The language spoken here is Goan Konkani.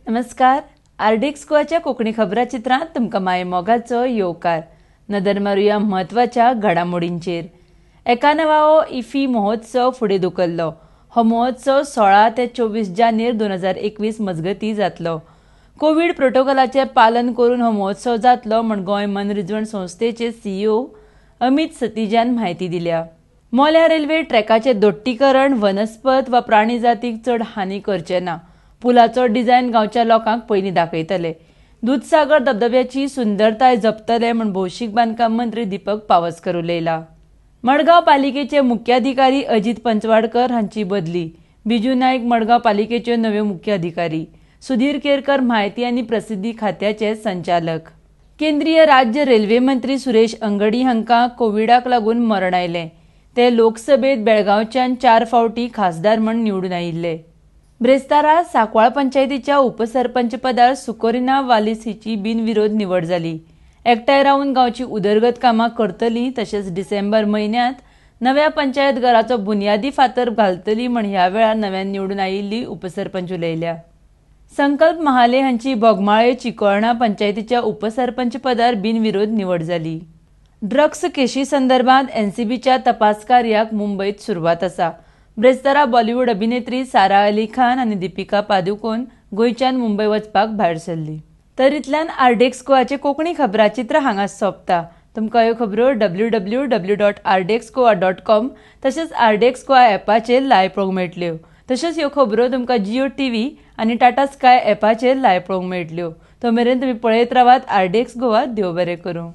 नमस्कार, आरडीएक्स गोवाच्या कोंकणी खबराचित्रांत तुमकां माय मोगाचो येवकार. नदर मारुया म्हत्वाच्या घडामोडींचेर. एकानवावो इफी महोत्सव फुडें धुकल्लो. हो महोत्सव 16 ते 24 जानेर 2021 मजगतीं जातलो. कोवीड प्रोटोकॉलाचें पालन करून हो महोत्सव जातलो म्हूण गोंय मनरिजवण संस्थेचे सीईओ अमित सतीजान म्हायती दिल्या. मोल्या रेल्वे ट्रॅकाचें दोट्टीकरण वनस्पत वा प्राणी जातीक चड हानी करचें ना. पुलाचो डिझायन गांवच्या लोकांक पयलीं दाखयतले. दुदसागर धबधब्याची सुंदरताय जपतले म्हूण भौशीक बांदकाम मंत्री दीपक पावसकर उलयला. मडगांव पालिकेचे मुख्याधिकारी अजित पंचवाडकर हांची बदली. बिजू नायक मडगांव पालिकेच्यो नव्यो मुख्याधिकारी. सुधीर केरकर म्हायती आनी प्रसिद्धी खात्याचे संचालक. केंद्रीय राज्य रेल्वे मंत्री सुरेश अंगडी हांकां कोविडाक लागून मरण आयलें. ते लोकसभेत बेळगांवच्यान 4 फावटी खासदार म्हूण निवडून आयिल्ले. ब्रेस्तारा सांकवाळ पंचायतीच्या उपसरपंच पदार सुकोरिना वालीस हिची बिनविरोध निवड जाली. एकठांय रावन गांवची उदरगत कामां करतली तशेंच डिसेंबर म्हयन्यांत नव्या पंचायत घराचो बुन्यादी फातर घालतली म्हण ह्या वेळार नव्यान निवडून आयिल्ली उपसरपंच उलयल्या. संकल्प महाले हांची बोगमाळे चिकोळणा पंचायतीच्या उपसरपंच पदार बिनविरोध निवड जाली. ड्रग्स केशी संदर्भात एनसीबीच्या तपास कार्याक मुंबयत सुरवात आसा. ब्रेस्तारा बॉलिवूड अभिनेत्री सारा अली खान आनी दीपिका पादुकोण गोंयच्यान मुंबय वचपाक भायर सरली. तर इतल्यान आरडीएक्स गोवाचे कोंकणी खबराचित्र हांगा सोंपता. तुमकां ह्यो खबरो www.rdxgoa.com तशेंच आरडीएक्स गोवा ॲपाचेर लायव्ह पळोवंक मेळटल्यो. तशेंच ह्यो खबरो तुमकां जियो टीव्ही आनी टाटा स्काय ॲपाचेर लायव्ह पळोवंक मेळटल्यो. तो मेरेन तुमी पळयत रावात आरडीएक्स गोवा. देव बरें करूं.